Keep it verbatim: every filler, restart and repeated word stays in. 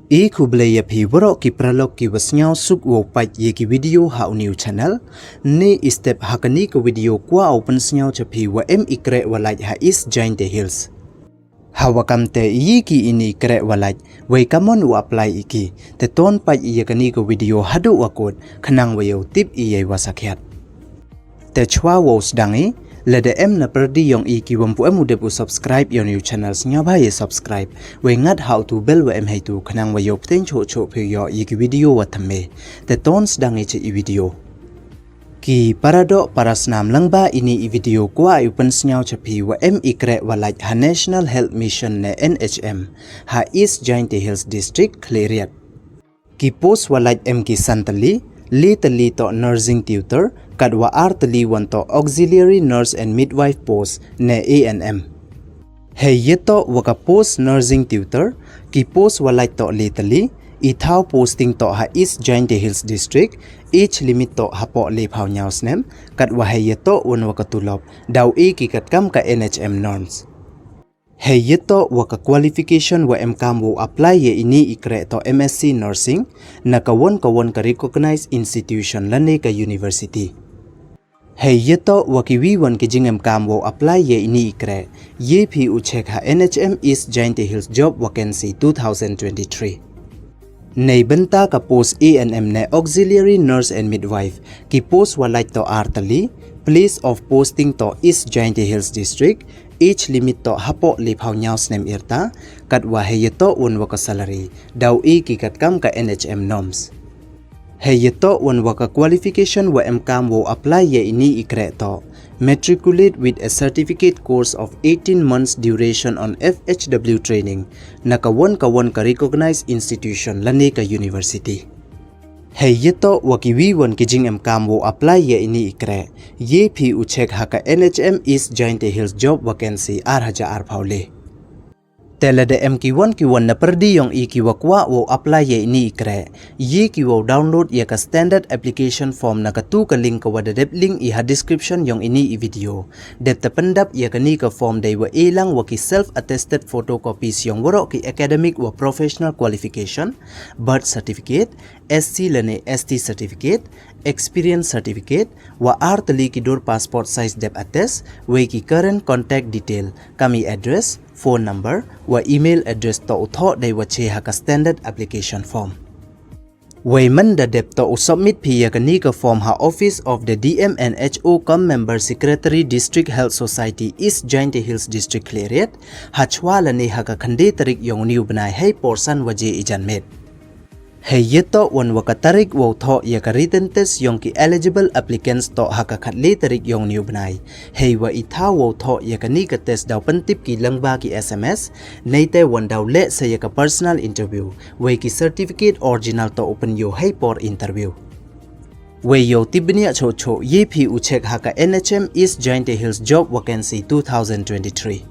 I khublei ya phi waroh ki paralok ki wa sniawsuk wow pait ya ki video ha u new channel. Ni i step ha kani ka video kwah u pynsniaw cha phi wa em i kreh wa lait ha East Jaintia Hills. Ha wa kam te i ki ini i kreh wa lait, wei kamon u apply i ki, te ton pait ya kani ka video haduh wa kut, khnang wa yow tip i ya i wa sakhiat. Te chwa wow sdang i, lada em na pyrdi yong i ki wam pu em u dep u subscribe yong u channel, sniawbha ya subscribe, wei ngat ha u tu bell wa em heitu khnang wa yow pteng choh choh phi yoh ya ki video wa thymme. Te ton sdang i cha i video. Ki paradoh parasnam, lang ba ini i video kwah i u pynsniaw cha phi wa em i kreh wa lait ha National Health Mission ne N H M, ha East Jaintia Hills District, Khliehriat. Ki post wa lait em ki san tylli, le tylli toh nursing tutor, katwa ar tylli wan toh auxiliary nurse and midwife post ne A N M. Hei yatoh wa ka post nursing tutor, ki post wa lait toh le tylli, i thaw posting toh ha East Jaintia Hills District, age limit toh hapoh le phaw ñiaw snem, katwa hei yatoh wan wa ka tulop, daw e ki katkam ka N H M norms. Hei yatoh wa ka qualification wa em kam wow apply ya ini i kreh toh M S C Nursing, na ka won ka won ka recognized institution lane ka university. Hei yatoh wa ki wi wan ki jingem kam wow apply ya ini i kreh, ye phi u check ha N H M East Jaintia Hills Job Vacancy two thousand twenty-three. Nei bynta ka post A N M ne Auxiliary Nurse and Midwife, ki post wa lait toh ar tylli, place of posting toh East Jaintia Hills District, age limit toh hapoh le phaw ñiaw snem yrta, katwa hei yatoh wan wa ka salary, daw e ki katkam ka N H M norms. Hei yatoh wan wa ka qualification wa em kam wow apply ya ini i kreh toh, matriculate with a certificate course of eighteen months duration on F H W training, na ka won ka won ka recognized institution lane ka university. Hei yatoh wa ki wi wan ki jingem kam wow apply ya ini i kreh, ye phi u check ha ka N H M East Jaintia Hills Job Vacancy ar hajar ar phaw le. Te lada em ki wan ki wan na pyrdi yong i ki wa kwah wow apply ya ini i kreh, ye ki wow download ya ka standard application form na ka tu ka link ka wa da dep link i ha description yong ini i video. Dep te pyndap ya kani ka form dei wa e lang wa ki self attested photocopies yong waroh ki academic wa professional qualification, birth certificate, S C lane S T certificate, experience certificate, wa ar tylli ki dur passport size dep attest, wei ki current contact detail, kam i address, phone number, wa email address toh u thoh dei wa che ha ka standard application form. Wei man da dep toh u submit phi ya kani ka form ha Office of the D M and H O cum Member Secretary, District Health Society, East Jaintia Hills District, Khliehriat, ha chwa lane ha ka khyndai tarik yong u ni u bnai hei por san waje i janmiet. Hei yatoh wan wa ka tarik wow thoh ya ka written test yong ki eligible applicants toh ha ka khatle tarik yong u ni u bnai. Hei wa i thaw wow thoh ya kani ka test daw pyntip ki lang ba ki S M S, nei te wan daw leh sa ya ka personal interview, wei ki certificate original toh u pynyoh hei por interview. Wei yow tip bniah choh choh, ye phi u check ha ka N H M East Jaintia Hills Job Vacancy two thousand twenty-three.